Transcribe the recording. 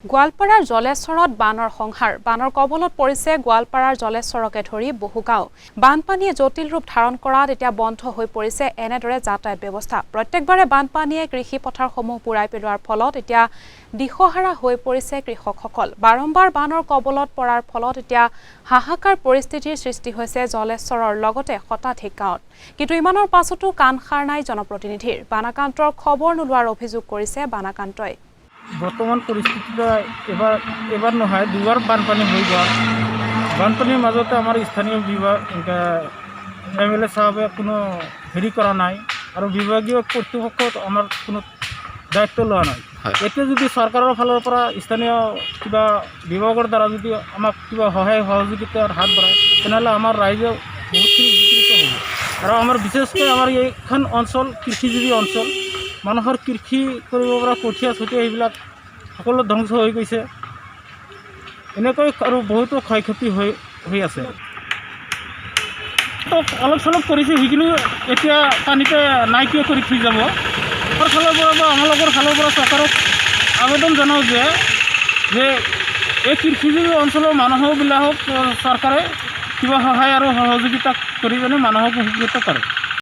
গোৱালপাৰাৰ জলেশ্বৰত বানৰ সংহাৰ। বানৰ কবলত পৰিছে গোৱালপাৰাৰ জলেশ্বৰকে ধৰি বহু গাঁও। বানপানীয়ে জটিল ৰূপ ধাৰণ কৰাত এতিয়া বন্ধ হৈ পৰিছে এনেদৰে যাতায়াত ব্যৱস্থা। প্ৰত্যেকবাৰে বানপানীয়ে কৃষি পথাৰসমূহ বুৰাই পেলোৱাৰ ফলত এতিয়া দিশহাৰা হৈ পৰিছে কৃষকসকল। বাৰম্বাৰ বানৰ কবলত পৰাৰ ফলত এতিয়া হাহাকাৰ পৰিস্থিতিৰ সৃষ্টি হৈছে জলেশ্বৰৰ লগতে শতাধিক গাঁৱত। কিন্তু ইমানৰ পাছতো কাণসাৰ নাই জনপ্ৰতিনিধিৰ। বানাক্ৰান্তৰ খবৰ নোলোৱাৰ অভিযোগ কৰিছে বানাক্ৰান্তই। বৰ্তমান পৰিস্থিতিটো এবাৰ নহয়, দুবাৰ বানপানী হৈ গ'ল। বানপানীৰ মাজতে আমাৰ স্থানীয় বিভাগ, এম এল এ চাহাবে কোনো হেৰি কৰা নাই আৰু বিভাগীয় কৰ্তৃপক্ষ আমাৰ কোনো দায়িত্ব লোৱা নাই। এতিয়া যদি চৰকাৰৰ ফালৰ পৰা, স্থানীয় কিবা বিভাগৰ দ্বাৰা যদি আমাক কিবা সহায় সহযোগিতাৰ হাত বঢ়ায়, তেনেহ'লে আমাৰ ৰাইজে বহুতখিনি উপকৃত হ'ব। আৰু আমাৰ বিশেষকৈ আমাৰ এইখন অঞ্চল কৃষিজীৱী অঞ্চল। মানুহৰ কৃষি কৰিব পৰা কঠীয়া চঠীয়া সেইবিলাক সকলো ধ্বংস হৈ গৈছে। এনেকৈ আৰু বহুতো ক্ষয় ক্ষতি হৈ হৈ আছে। তো অলপ চলপ কৰিছে, সেইখিনিও এতিয়া পানীতে নাইকিয়া কৰি থৈ যাব। আমাৰ ফালৰ পৰা বা আমালোকৰ ফালৰ পৰা চৰকাৰক আবেদন জনাওঁ যে এই কৃষিজীৱী অঞ্চলৰ মানুহবিলাকক চৰকাৰে কিবা সহায় আৰু সহযোগিতা কৰি পিনে মানুহক উপকৃত কৰে।